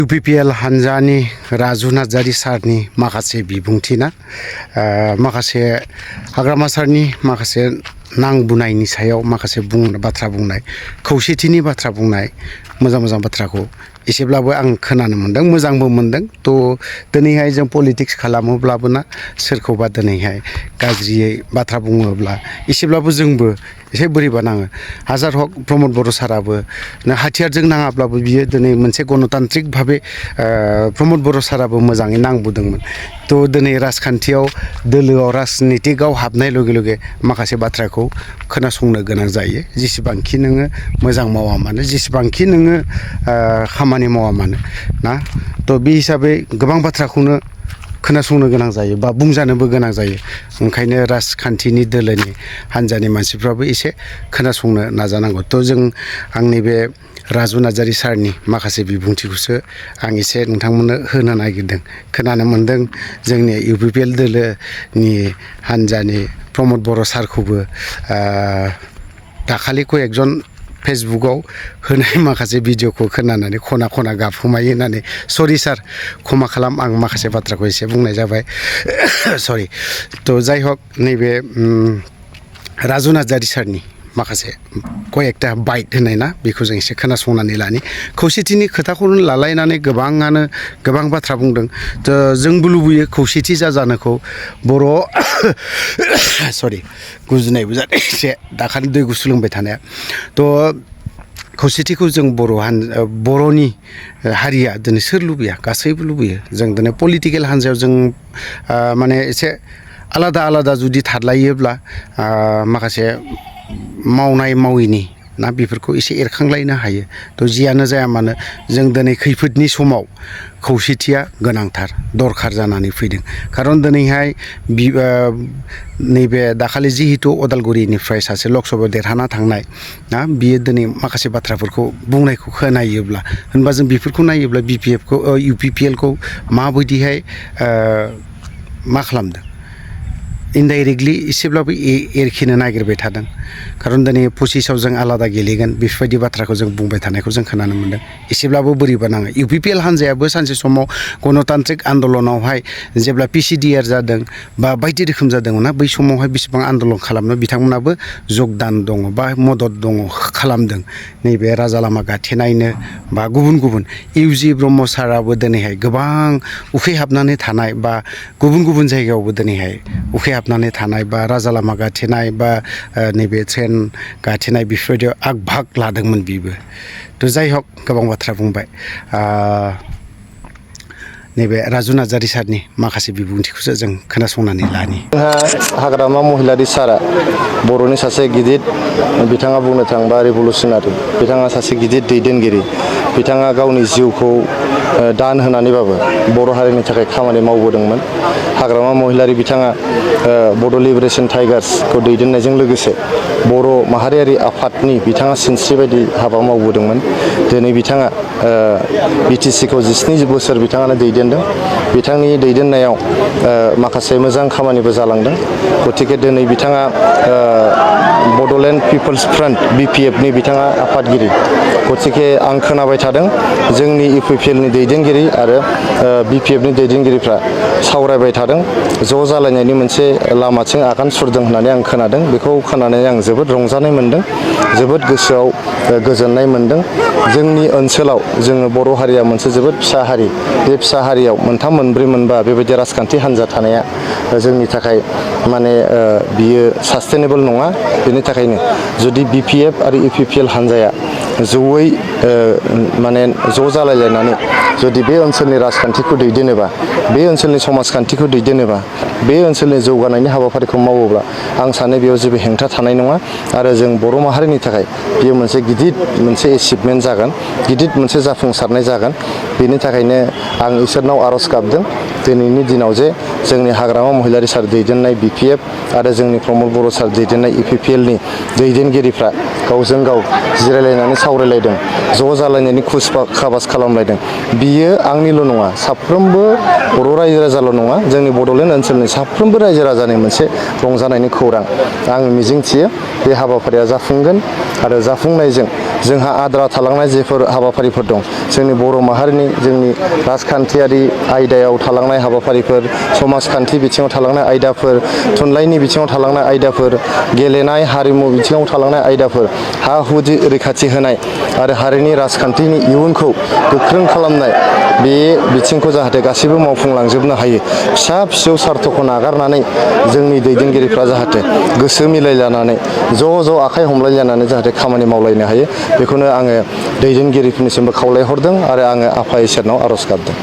UPPL हानजानि राजु नार्जारि सारनि माखासे बिबुंथिना माखासे हाग्रामा सारनि माखासे नांबुनायनि सायाव माखासे बाथ्रा बुंनाय खौसेथिनि बाथ्रा बुंनाय मोजां बाथ्राखौ एसेब्लाबो आं खोनानो मोनदों मोजांबो मोनदों तो दिनैहाय जों पलिटिक्स खालामोब्लाबो ना सोरखौबा दिनैहाय गाज्रियै बाथ्रा बुङोब्ला एसेब्लाबो जोंबो एसे बोरैबा नाङो हाजार हक प्रमद बर' साराबो हाथियारजों नाङाब्लाबो बियो दिनै मोनसे गणतान्त्रिक भाबे प्रमद बर' साराबो मोजाङै नांबोदोंमोन तो दिनै राजखान्थियाव दोलोआव राजनितिकआव हाबनाय लगे लगे माखासे बाथ्राखौ खोनासंनो गोनां जायो जेसेबांखि नोङो मोजां मावा मानो जेसेबांखि नोङो खामानि मावा मानो ना तो बे हिसाबै गोबां बाथ्राखौनो खोनासंनो गोनां जायो बा बुंजानोबो गोनां जायो ओंखायनो राजखान्थिनि दोलोनि हान्जानि मानसिफ्राबो एसे खोनासंनो नाजानांगौ तो जों आंनि बे राजु नार्जारि सारनि माखासे बिबुंथिखौसो आं एसे नोंथांमोननो होनो नागिरदों खोनानो मोनदों जोंनि UPPL दोलोनि हान्जानि प्रमद बर' सारखौबो दाखालि कयेकजन फेसबुकआव होनाय माखासे भिडिअखौ खोनानानै खना खना गाबखोमायो होननानै सरि सार क्षमा खालाम आं माखासे बाथ्राखौ एसे बुंनाय जाबाय सरि तो जाय हक नैबे राजु नार्जारि सारनि माखासे कयेकटा बाइट होनाय ना बेखौ जों एसे खोनासंनानै लानि खौसेथिनि खोथाखौनो लालायनानै गोबाङानो गोबां बाथ्रा बुंदों तो जोंबो लुबैयो खौसेथि जाजानोखौ बर' सरि गुजुनायबो जादों एसे दाखालि दै गुसु लोंबाय थानाया तो खौसेथिखौ जों बर'नि हारिया दिनै सोर लुबैया गासैबो लुबैयो जों दिनै पलिटिकेल हान्जायाव जों माने एसे आलादा जुदि थादलायोब्ला माखासे मावनाय माविनि ना बेफोरखौ एसे एरखांलायनो हायो तो जियानो जाया मानो जों दिनै खैफोदनि समाव खौसेथिया गोनांथार दरखार जानानै फैदों खारन दिनैहाय नैबे दाखालि जिहेतु अदालगुरिनिफ्राय सासे लकसभायाव देरहाना थांनाय ना बियो दिनै माखासे बाथ्राफोरखौ बुंनायखौ खोनायोब्ला होनबा जों बेफोरखौ नायोब्ला UPPL खौ माबायदिहाय मा खालामदों इनडाइरेक्टलि एसेब्लाबो एरखिनो नागिरबाय थादों खारन दिनै 25आव जों आलादा गेलेगोन बेफोरबायदि बाथ्राखौ जों बुंबाय थानायखौ जों खोनानो मोनदों एसेब्लाबो बोरैबा नाङो UPPL हान्जायाबो सानसे समाव गणतान्त्रिक आन्दलनावहाय जेब्ला PCDR जादों बा बायदि रोखोम जादोंमोन ना बै समावहाय बेसेबां आन्दलन खालामनो बिथांमोनाबो जगदान दङ बा मदद दङ खालामदों नैबे राजा लामा गाथेनायनो बा गुबुन UG ब्रह्म साराबो दिनैहाय गोबां उखैहाबनानै थानाय बा गुबुन जायगायावबो दिनैहाय उखैहाबनानै थानाय बा राजा लामा गाथेनाय बा नैबे ट्रेन गाथेनाय बेफोरबायदियाव आग भाग लादोंमोन बिबो तो जाय हक गोबां बाथ्रा बुंबाय नैबे राजु नार्जारि सारनि माखासे बिबुंथिखौसो जों खोनासंनानै लानि हाग्रामा महिलारि सारा बर'नि सासे गिदिर बिथाङा बुंनो थाङोबा रिभलुसनारि बिथाङा सासे गिदिर दैदेनगिरि बिथाङा गावनि जिउखौ दान होनानैबाबो बर' हारिनि थाखाय खामानि मावबोदोंमोन हाग्रामा महिलारि बिथाङा बड' लिबारेसन टाइगार्सखौ दैदेननायजों लोगोसे बर' माहारियारि आफादनि बिथाङा सिनस्रि बायदि हाबा मावबोदोंमोन दिनै बिथाङा BTC खौ 17 बोसोर बिथाङानो दैदेनदों बिथांनि दैदेननायाव माखासे मोजां खामानिबो जालांदों गतिके दिनै बिथाङा बड'लेण्ड पिपल्स फ्रन्ट BPF नि बिथाङा आफादगिरि गतिके आं खोनाबाय थादों जोंनि UPPL नि दैदेनगिरि आरो BPF नि दैदेनगिरिफ्रा सावरायबाय थादों ज' जालायनायनि मोनसे लामाथिं आगान सुरदों होननानै आं खोनादों बेखौ खोनानानै आं जोबोद रंजानाय मोनदों जोबोद गोसोआव गोजोननाय मोनदों जोंनि ओनसोलाव जोङो बर' हारिया मोनसे जोबोद फिसा हारि बे फिसा हारियाव मोनथाम मोनब्रै मोनबा बेबायदि राजखान्थि हान्जा थानाया जोंनि थाखाय माने बियो सास्टेनेबल नङा बेनि थाखायनो जुदि BPF आरो UPPL हान्जाया जयै माने ज' जालायलायनानै जुदि बे ओनसोलनि राजखान्थिखौ दैदेनोबा बे ओनसोलनि समाजखान्थिखौ दैदेनोबा बे ओनसोलनि जौगानायनि हाबाफारिखौ मावोब्ला आं सानो बेयाव जेबो हेंथा थानाय नङा आरो जों बर' माहारिनि थाखाय बेयो मोनसे गिदिर मोनसे एचिभमेन्ट जागोन गिदिर मोनसे जाफुंसारनाय जागोन बेनि थाखायनो आं इसोरनाव आर'ज गाबदों दिनैनि दिनाव जे जोंनि हाग्रामा महिलारि सार दैदेननाय BPF आरो जोंनि प्रमद बर' सार दैदेननाय UPPL नि दैदेनगिरिफ्रा गावजों गाव जिरायलायनानै सावरायलायदों ज' जालायनायनि खाबास खालामलायदों बियो आंनिल' नङा साफ्रोमबो बर' रायजो राजाल' नङा जोंनि बड'लेण्ड ओनसोलनि साफ्रोमबो रायजो राजानि मोनसे रंजानायनि खौरां आं मिजिंथियो बे हाबाफारिया जाफुंगोन आरो जाफुंनायजों जोंहा आद्रा थालांनाय जेफोर हाबाफारिफोर दं जोंनि बर' माहारिनि जोंनि राजखान्थियारि आयदायाव थालांनाय हाबाफारिफोर समाजखान्थि बिथिङाव थालांनाय आयदाफोर थुनलाइनि बिथिङाव थालांनाय आयदाफोर गेलेनाय हारिमु बिथिङाव थालांनाय आयदाफोर हा हु रैखाथि होनाय आरो हारिनि राजखान्थिनि इयुनखौ गोख्रों खालामनाय बे बिथिंखौ जाहाथे गासैबो मावफुंलांजोबनो हायो फिसा फिसौ सार्थखौ नागारनानै जोंनि दैदेनगिरिफ्रा जाहाथे गोसो मिलायलायनानै ज' आखाइ हमलायलायनानै जाहाथे खामानि मावलायनो हायो बेखौनो आङो दैदेनगिरिफोरनिसिमबो खावलायहरदों आरो आङो आफा इसोरनाव आर'ज गाबदों।